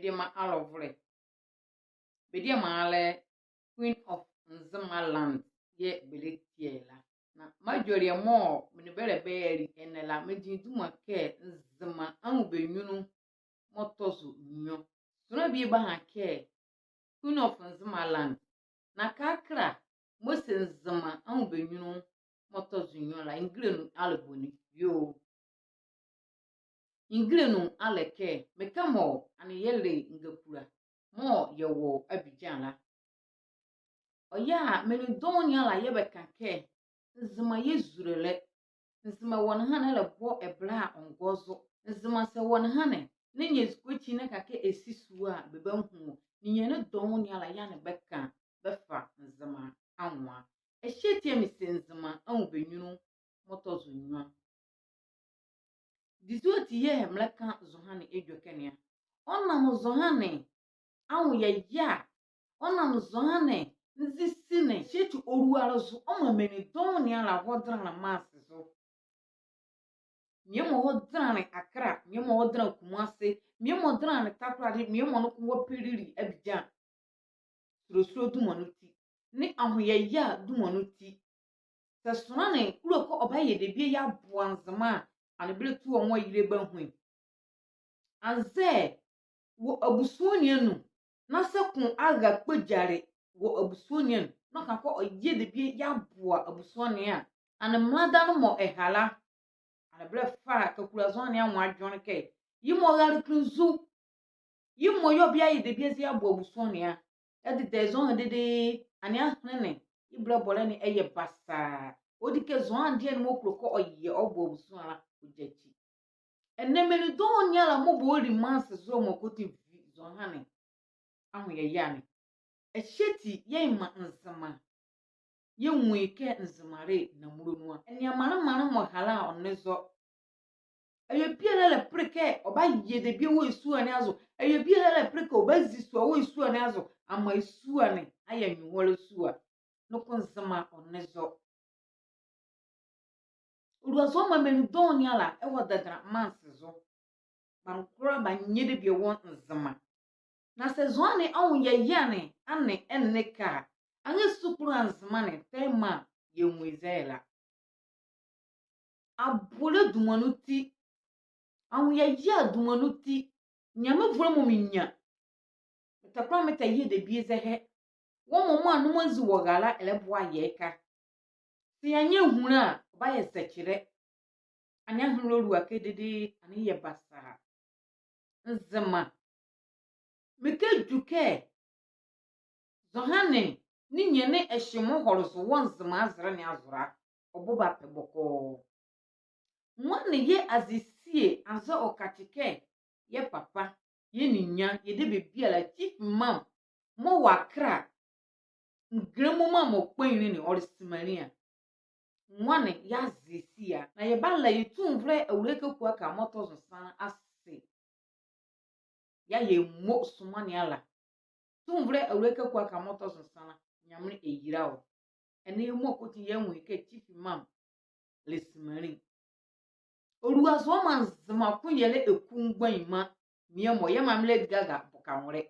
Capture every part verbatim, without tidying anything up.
Bɛdiema alɔvolɛ. Bɛdiema a le Queen of Nzema Land yɛɛ bɛlɛtie la. Na medwɛkɛ mɔɔ me nee bɛ lɛbɛli ɛnɛ la, medi duma kɛ Nzema anwobɛ nyunlu mɔɔ tɔ zo nwiɔ. Sonla bie baha kɛ Queen of Nzema Land. Na kɛkala mɔɔ se Nzema anwobɛ nyunlu mɔɔ tɔ zo nwiɔ la, ngilanu a le boni? Yoo. Ngilanu a le kɛ, mekɛ mɔɔ ɛnee yɛle ngakula mɔɔ yɛwɔ Abidjan la. Ɔyɛ a menli dɔɔnwo ne ala yɛɛ bɛka kɛ, Nzema yɛ zolɛ. Nzema wɔ ne hanle ɛlɛbɔ ɛbɛla a ɔngɔ zo. Nzema saa wɔ ne hanle, na nyia ezukoa ekyi ne ɛka kɛ ɛsi sua a, bɛbahu wɔ. Ninyɛne dɔɔnwo ne ala yɛɛ anee bɛka bɛfa Nzema anwo a. Ɛhye ati a mese Nzema anwobɛ nyunlu mɔɔ tɔ zo nwiɔ. Dizɛ ɔti yɛɛ melɛka zɔhane edwɛkɛ ne a? Ɔnam zɔhane anwoyɛyɛ a, ɔnam zɔhane nzisi ne, ɛhye ati ɔlua le zo ɔmaa menli dɔɔnwo ne ala ɛhɔdɛnlanle manse zo. Bie mɔɔ ɛhɔdɛnlanle Accra, bie mɔɔ ɛhɔdɛnlanle Kumasi, bie mɔɔ ɛhɔdɛnlanle Takoradi, bie mɔɔ noko ɛhɔpɛlili Abidjan. Sulosulo duma ne ti, nee ahoyɛyɛ duma ne ti. Saa sonla ne, ɔlua kɛ ɔbayɛ debie yɛaboa Nzema a, anee bɛlɛtu wɔ nwo a yele bɛahu ye. Anzɛɛ wɔ abusua ne anu, na saa ko ara kpɔgyale wɔ abusua ne anu, na ɔka kɛ ɔyɛ debie yɛaboa abusua ne a, anee mraalɛ ne mɔɔ ɛha la, anee bɛlɛfa kakula zɔhane anwo adwenle kɛ, yemɔ ɔrale kenle zu. Yemɔ yɛɛ ɔbayɛ debie eza yɛaboa abusua ne a. Ɛdedɛ zɔhane dedee, ɛnee ahenle ne, ye bɛlɛbɔlɛ ne ɛyɛ basaa. Ɔdi kɛ zɔhane deɛ ne mɔɔ kulo kɛ ɔyɛ ɔboa abusua la, ɔgyakyi. Ɛnɛ menli dɔɔnwo ne ala mɔɔ bɛli manse zo mɔɔ kɔti vi zɔhane ahoyɛyɛ ne. Ɛhye ati yɛmaa Nzema, yɛnwu ye kɛ Nzema le namulo nu a. Ɛnee amanle manle mɔɔ ɛha la a, ɔnle zɔ. Awie biala ɛlɛpele kɛ ɔbayɛ debie wɔ ye sua ne azo. Awie biala ɛlɛpele kɛ ɔbazi sua wɔ ye sua ne azo, amaa ye sua ne ayɛ nwenhɔlɛ sua. Noko Nzema ɔnle zɔ. Ɔlua zɔ ɔmaa menli dɔɔnwo ne ala ɛhɔdɛnlanle manse zo. Bɛangola bɛanyɛ debie wɔ Nzema. Na saa zɔhane anwoyɛyɛ ne anee ɛnle ɛkɛ a, ɛnrɛsukulo Nzema ne tɛmaa yɛnwu ye zɛhae la. Abolɛ duma ne ti, anwoyɛyɛ duma ne ti, Nyamenvolɛ mɔɔ menya, metɛkola metɛyɛ debie zɛhae. Wɔ mɔɔ mɔɔ anoma anzi wɔ ɛra la, ɛlɛboa yɛ ɛkɛ. Saa yɛanyɛ ehunla a, ɔbayɛ zɛkye. Ɛnee ahenle ɔlua ɛkɛ dedee, ɛnee yɛ basaa. Nzema, mekɛdwu kɛ zɔhane ne ninyɛne ɛhye mɔɔ hɔle zo wɔ Nzema azɛlɛ ne azo la, ɔbo bapɛ bɔkɔɔ. Nwane yɛɛ aze sie anzɛɛ ɔkakye kɛ yɛ papa, yɛ ninyɛne, yɛ debie biala, Chief Imam mɔɔ wɔ Accra, ngramo mɔɔ kpanyinli ne, ɔle Simanli a. Nwane yɛaze sie a, na yɛbala yɛ tumivolɛ Awulae Kaku Aka mɔɔ tɔ zo nsa la ase. Yɛayɛ mɔ soma ne ala. Tumivolɛ Awulae Kaku Aka mɔɔ tɔ zo nsa la, Nyamenle ɛyila wɔ. Ɛnɛ yɛmɔ kɔti yɛnwu ye kɛ Chief Imam le Simanli. Ɔlua zɔ ɔmaa Nzema koyɛlɛ eku mgbanyima, bie mɔ yɛɛ Mamle Gaga boka nwolɛ.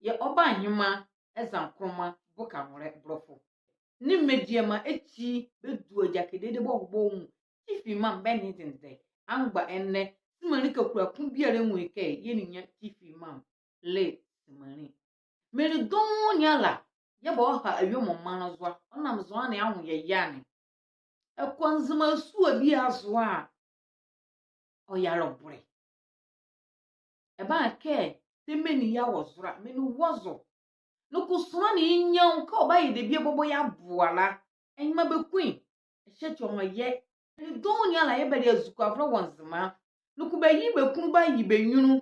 Yɛɛ Ɔbahema Ezeankroma boka nwolɛ, bolɔfo. Nee mediema ekyi bɛdua gyakɛ dedee bɔbɔ nwu Chief Imam bɛnle dendɛ. Amgba ɛnɛ, Simanli kakula ko biala ɛnwu ye kɛ yɛ ninyɛne Chief Imam le Simanli. Menli dɔɔnwo ne ala yɛɛ bɛhɔha awie mɔ maanle zo a, ɔnam zɔhane anwoyɛyɛ ne. Ɛkɔ Nzema sua bie azo a, ɔyɛ alɔbɔlɛ. Ɛbaha kɛ tɛ menli yɛɛ wɔ zo la, menli wɔ zo. Noko sonla ne ye nwiɔ kɛ ɔbayɛ debie bɔbɔ yɛaboa la, ɛnrema bɛku ye. Ɛhye ati ɔnrɛyɛ. Menli dɔɔnwo ne ala yɛɛ bɛle azukoavolɛ wɔ Nzema. Noko bɛye bɛ kunlu, bɛye bɛ nyunlu,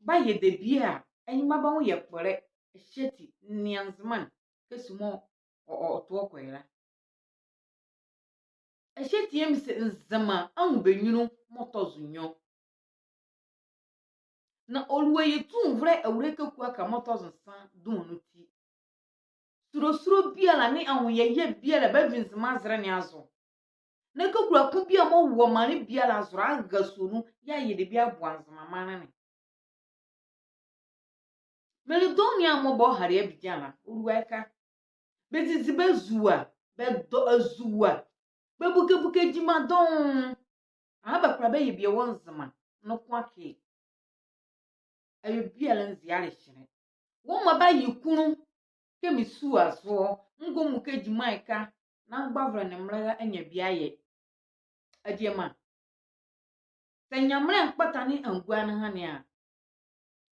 bɛyɛ debie a, ɛnrema bɛ nwo yɛ kpɔlɛ. Ɛhye ati nea Nzema ne kɛsi mɔɔ ɔ, ɔ, ɔto ɔ kɔ ye la. Ɛhye ati yɛɛ mese Nzema anwu bɛ nyunlu mɔɔ tɔ zo nwiɔ. Na ɔlua yɛ tumivolɛ Awulae Kaku Aka mɔɔ tɔ zo nsa duma ne ti. Sulosulo biala nee anwoyɛyɛ biala bavi Nzema azɛlɛ ne azo. Na kakula ko biala mɔɔ wɔ maanle biala azo la, ara sua nu yɛayɛ debie aboa Nzema maanle ne. Menli dɔɔnwo ne a mɔɔ bɛhɔle Abidjan la, ɔlua ɛhye a, bɛzizi bɛ azua, bɛdɔ azua, bɛbukebuke gyima dɔɔnwo. Anrɛɛ bɛkola bɛyɛ bie wɔ Nzema, noko akee. Awie biala nzi alehyenlɛ. Wɔmaa bɛaye kunlu kɛ me sua zo, mengɔ muka gyima ɛhye a, na mgbavolɛ nee mbɛlɛra anya bie ayɛ. Adiema, sɛ Nyamenle kpɔtane angua ne ɛhane a,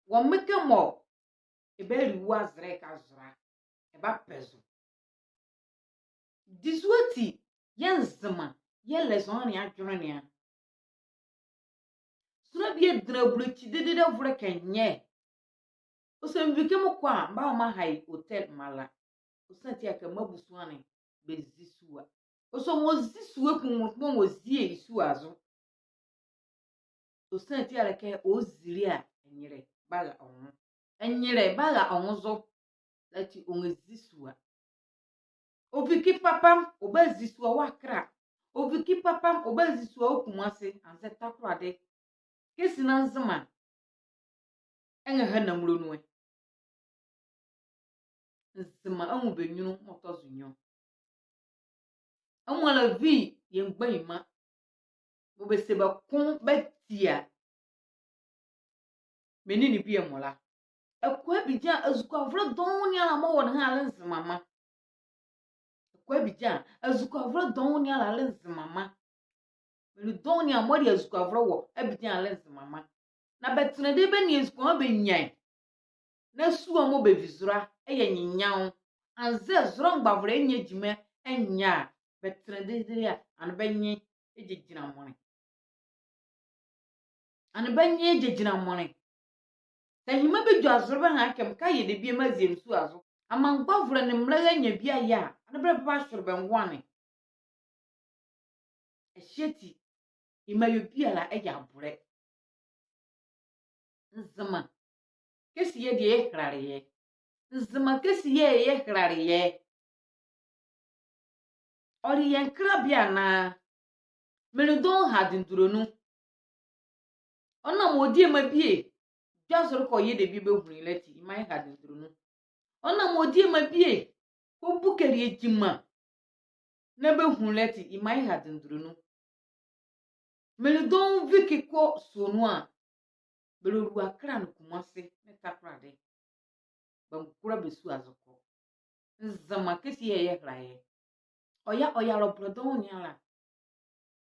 wɔ mekɛ mɔɔ ɛbali wɔ azɛlɛ ɛhye azo la, ɛbapɛ zo. Dizɔhane ati yɛɛ Nzema yɛlɛ zɔhane adwenle ne a? Sonla bie dɛnla abulokyɛ dedee ɛvolɛ kɛ nyɛ. Ɔse, mevile kɛ mekɔ a, mebahɔ meaha ye hotel meala. Ɔsiane ati a kɛ m'abusua ne bɛzi sua. Ɔse ɔnrɛzi sua kpumunli kɛ ɔnrɛzi ye sua zo. Ɔsiane ati a le kɛ ɔzi la a, ɛnyelɛ bara ɔ nwo. Ɛnyelɛ bara ɔ nwo zo. Ati ɔnrɛzi sua. Ɔvi kipapam, ɔbazi sua wɔ Akra. Ɔvi kipapam, ɔbazi sua wɔ Kumase, anzɛɛ Takoradi. Kɛzi na Nzema ɛnrɛha namulo nu ɛ. Nzema anwu bɛ nyunlu mɔɔ tɔ zo nwiɔ. Amuala vi yɛ mgbanyima mɔɔ bɛse bɛko bɛtia menli ne bie mɔ la. Ɛkɔ Abidjan, azukoavolɛ dɔɔnwo ne ala mɔɔ wɔ ne ɛhye a le Nzemama. Ɛkɔ Abidjan, azukoavolɛ dɔɔnwo ne ala le Nzemama. Menli dɔɔnwo ne a mɔɔ ɛle azukoavolɛ wɔ Abidjan a le Nzemama. Na bɛtɛnla dedee bɛnea azukoa mɔɔ bɛnyia ye. Na sua mɔɔ bɛvi zo la ɛyɛ nyenyɛo. Anzɛɛ zo la mgbavolɛ ɛnyia gyima ɛnyia a, bɛtɛnla dedee a, ɛnee bɛ nye ɛgyegyinla mɔɔ ne. Ɛnee bɛ nye ɛgyegyinla mɔɔ ne. Sɛ nyɛma bɛdwazo la bɛha kɛ meka yɛ debie meazie me sua zo, amaa mgbavolɛ nee mbɛlɛra anya bie ayɛ a, ɛnee bɛlɛba bɛahwele bɛ nwane. Ɛhye ati, yemɔ awie biala ɛyɛ abolɛ. Nzema, kɛzi yɛɛ deɛ yɛhɛlɛle yɛ? Nzema, kɛzi yɛɛ yɛhɛlɛle yɛ? Ɔle yɛ nkrabea anaa? Menli dɔɔnwo ɛha adendulɛ nu. Ɔnam ɔdiema bie dwazo la kɛ ɔyɛ debie bɛhunle ye la ati, yemɔ yɛha adendulɛ nu. Ɔnam ɔdiema bie kɔbukele ye gyima na bɛhunle ye la ati, yemɔ yɛha adendulɛ nu. Menli dɔɔnwo vi kekɔ sua nu a, bɛlɛlua Akra nee Kumase nee Takoradi. Bɛngola bɛ sua zo kɔ. Nzema, kɛzi yɛɛ yɛhɛlɛle yɛ? Ɔyɛ, ɔyɛ alɔbɔlɛ dɔɔnwo ne ala.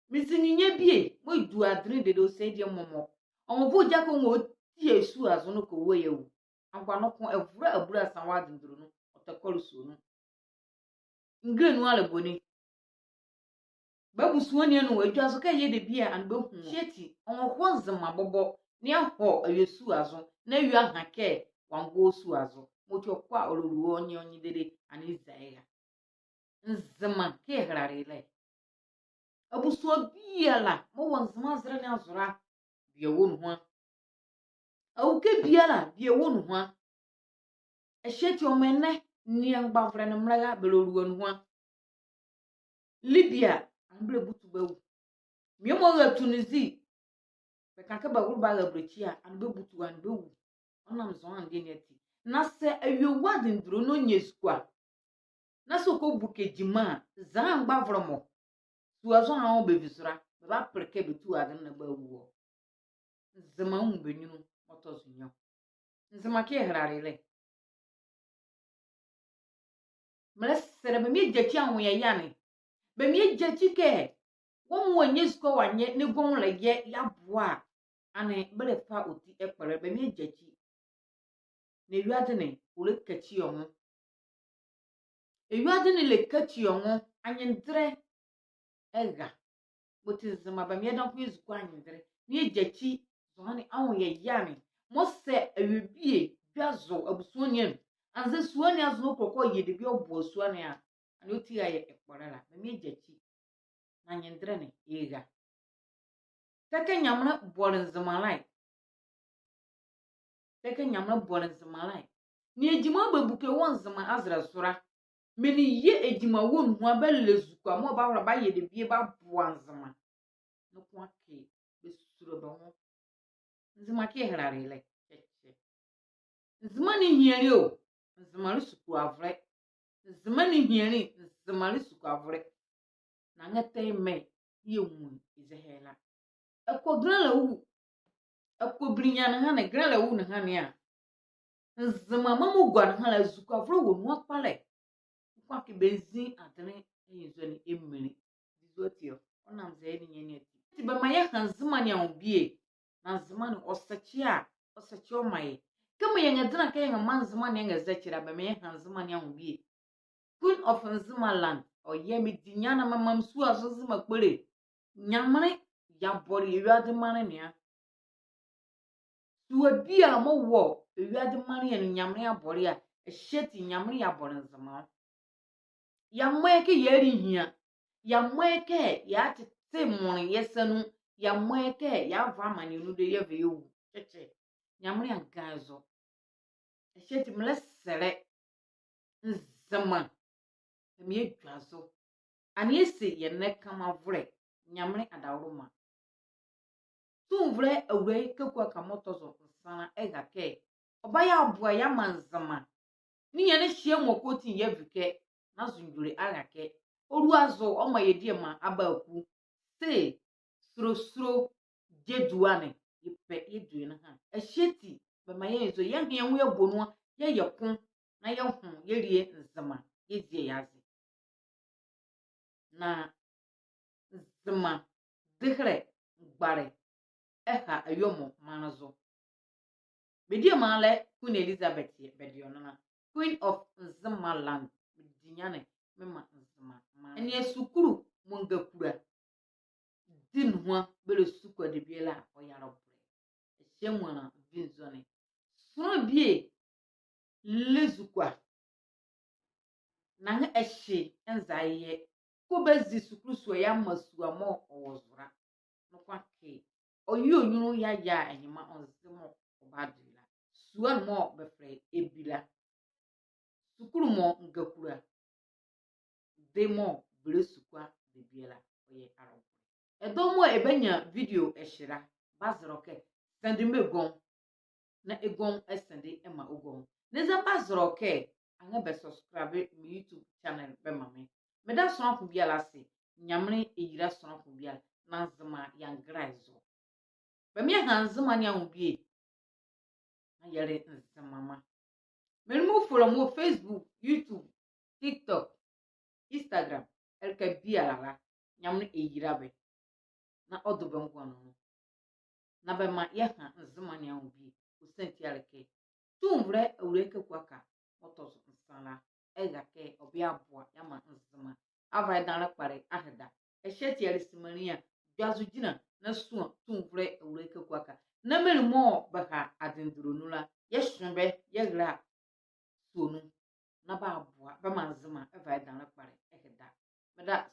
Mezi nrenyia bie mɔɔ edua adenle dedee ɔse ɛdeɛ mɔmɔ, ɔnrɛva ɔgya kɛ ɔnrɛtie ye sua zo noko ɔwɔ ye awu. Angola noko ɛvolɛ abulasa wɔ adendulɛ nu, ɔtɛkɔle sua nu. Ngile nu a le boni? Bɛ abusua ne anu edwazo kɛ ɛyɛ debie a ɛnee bɛhu wɔ. Ɛhye ati, ɔnrɛhɔ Nzema bɔbɔ, na yeahɔ awie sua zo, na awie aha kɛ wɔangola sua zo. Mɔti ɔkɔ a ɔlɛlua ɔ nye, ɔ nye dedee, ɛnee eza ye ɛra. Nzema, kɛ yɛhɛlɛle ye la ɛ? Abusua biala mɔɔ wɔ Nzema azɛlɛ ne azo la, bie wɔ nuhua. Awuke biala, bie wɔ nuhua. Ɛhye ati ɔmaa ɛnɛ, nea mgbavolɛ nee mbɛlɛra bɛlɛlua nuhua. Libya, ɛnee bɛlɛbutu bɛ awu. Bie mɔɔ ɛra Tunisie, bɛka kɛ bɛwolo bɛara abulokyia a, ɛnee bɛbutu ɛnee bɛwu. Ɔnam zɔhane deɛ ne ati. Na sɛ awie wɔ adendulɛ nu ɔnyia ezukoa, na sɛ ɔkɔbuke gyima a, zɛhae mgbavolɛ mɔ, sua zo a mɔɔ bɛvi zo la, bɛbapele kɛ bɛtu adenle na bɛawu ɔ. Nzema anwu bɛ nyunlu mɔɔ tɔ zo nwiɔ. Nzema, kɛ yɛhɛlɛle ye la ɛ? Melɛsɛlɛ bɛmaa yɛgyakyi anwoyɛyɛne. Bɛmaa yɛgyakyi kɛ wɔmɔ wɔanyia ezukoa wɔanyɛ, na ɛguanwolɛ yɛ yɛaboa a, ɛnee bɛlɛfa ɔ ti ɛkpɔlɛ. Bɛmaa yɛgyakyi. Na ewiade ne, ɔlɛkakyi ɔ nwo. Ewiade ne lɛkakyi ɔ nwo, anyendɛlɛ ɛra. Mɔti Nzema, bɛmaa yɛdayɛ noko yɛ ezukoa anyendɛlɛ, na yɛgyakyi zɔhane anwoyɛyɛne mɔɔ sɛ awie bie dwazo abusua ne anu, anzɛɛ sua ne azo noko kɛ ɔyɛ debie ɔboa sua ne a, ɛnee ɔ ti ɛra yɛ ɛkpɔlɛ la. Bɛmaa yɛgyakyi. Na anyendɛlɛ ne ɛra. Tɛ kɛ Nyamenle bɔle Nzema la ɛ? Tɛ kɛ Nyamenle bɔle Nzema la ɛ? Nea gyima bɛbuke wɔ Nzema azɛlɛ zo la, menli yɛ gyima wɔ nuhua bɛlɛ ezukoa mɔɔ bɛahola bɛayɛ debie bɛaboa Nzema? Noko akee, bɛsusulo bɛ nwo. Nzema, kɛ yɛhɛlɛle ye la ɛ? Kyɛkyɛ. Nzema ne hieli o, Nzema le sukuavolɛ. Nzema ne hieli, Nzema le sukuavolɛ. Na ɛnɛ tɛ mɛ, yɛnwu ɛzɛhae la. Ɛkɔ Gɛnlɛwu, ɛkɔ Bɛlinya ne ɛhane, Gɛnlɛwu ne ɛhane a, Nzemama mɔɔ gua ne ɛhane la, azukoavolɛ wɔ nu akpalɛ. Noko akee bɛnzi adenle ɛnzɔne ɛminli. Dizɔ ati ɔ, ɔnam zɛ ɛnea ne ati. Ati bɛmaa yɛha Nzema ne anwo bie. Na Nzema ne ɔsɛkye a, ɔsɛkye ɔmaa yɛ. Kɛmɔ yɛnrɛdɛnla kɛ yɛnrɛmaa Nzema ne ɛnrɛzɛkye la, bɛmaa yɛha Nzema ne anwo bie. Queen of Nzema land, ɔyɛ me di nyane, memaa me sua zo Nzema kpole. Nyamenle yeabɔle ewiade maanle ne a. Sua biala mɔɔ wɔ ewiade maanle ne a, Nyamenle yeabɔle a, ɛhye ati Nyamenle yeabɔle Nzema. Yeammɔɔ yɛ kɛ yɛali hia. Yeammɔɔ yɛ kɛ yɛatete monle yɛ sa nu. Yeammɔɔ yɛ kɛ yɛava amaneɛ nu dede yɛva yɛwu. Kyɛkyɛ. Nyamenle angaa ɛ zɔ. Ɛhye ati melɛsɛlɛ Nzema, bɛmaa yɛdwazo. Anee yɛse yɛnlɛka mavolɛ, Nyamenle adaworoma. Tumivolɛ Awulae Kaku Aka mɔɔ tɔ zo nsa la ɛra kɛ ɔbayɛ aboa yeamaa Nzema. Ninyɛne ɛhye mɔ kɔti yɛavi kɛ, na zondwolɛ ara kɛ ɔlua zo ɔmaa yɛ diema abaaku. Se solosulo gyedua ne, yɛpɛ yɛdue ne ɛha. Ɛhye ati, bɛmaa yɛnzo, yɛnhye yɛ nwo yɛbɔ nu a, yɛyɛ ko, na yɛnwo yɛlie Nzema, yɛzie ye aze. Na Nzema dehelɛ mgbalɛ ɛha awie mɔ maanle zo. Bɛ diema la Queen Elizabeth yɛ, bɛde ɔ nana. Queen of Nzema land, me di nyane memaa Nzema maanle. Ɛnea sukulu mɔɔ Ngakula di nuhua bɛlɛ sukua debie la, ɔyɛ alɔbɔlɛ. Ɛhye amuala vi nzɔne. Sonla bie le sukua. Na ɛhye ɛnza ye yɛ. Kɛ ɔbazi sukulu sua yeamaa sua mɔɔ ɔwɔ zo la. Noko akee ɔyɛ ɔ nyunlu yeayɛ a, ɛnee mɔɔ ɔnze mɔɔ ɔbado ye la. Sua ne mɔɔ bɛfɛlɛ ye Ebi la. Sukulu mɔɔ Ngakula de mɔɔ bɛlɛ sukua debie la, ɔyɛ alɔbɔlɛ. Ɛdawɔ mɔɔ ɛbanyia video ɛhye la, bazɛlɛ ɔ kɛ send maa ɛ gɔnwo. Na ɛ gɔnwo ɛsend ɛmaa ɔ gɔnwo. Na eza bazɛlɛ ɔ kɛ, anrɛɛ bɛ subscribe me YouTube channel bɛmaa me. Meda sonla ko biala ase, Nyamenle ɛyila sonla ko biala, na Nzema yeangɛla ɛ zɔ. Bɛmaa yɛha Nzema ne anwo bie. Na yɛle Nzemama. Menli mɔɔ follow me wɔ Facebook, YouTube, TikTok, Instagram, ɛleka biala la, Nyamenle ɛyila bɛ. Na ɔdo bɛ ngoane nu. Na bɛmaa yɛha Nzema ne anwo bie. Ɔsiane ti a le kɛ Tumivolɛ Awulae Kaku Aka mɔɔ tɔ zo nsa la, ɛra kɛ ɔbayɛ aboa yeamaa Nzema. Ava ɛdanlɛ kpalɛ ahɛda. Ɛhye ati a le simanli a, dwazo gyinla na sua Tumivolɛ Awulae Kaku Aka. Na menli mɔɔ bɛha adendulɛ nu la, yɛsonle bɛ yɛra sua nu. Na bɛaboa bɛmaa Nzema ɛva ɛdanlɛ kpalɛ ɛhɛda. Meda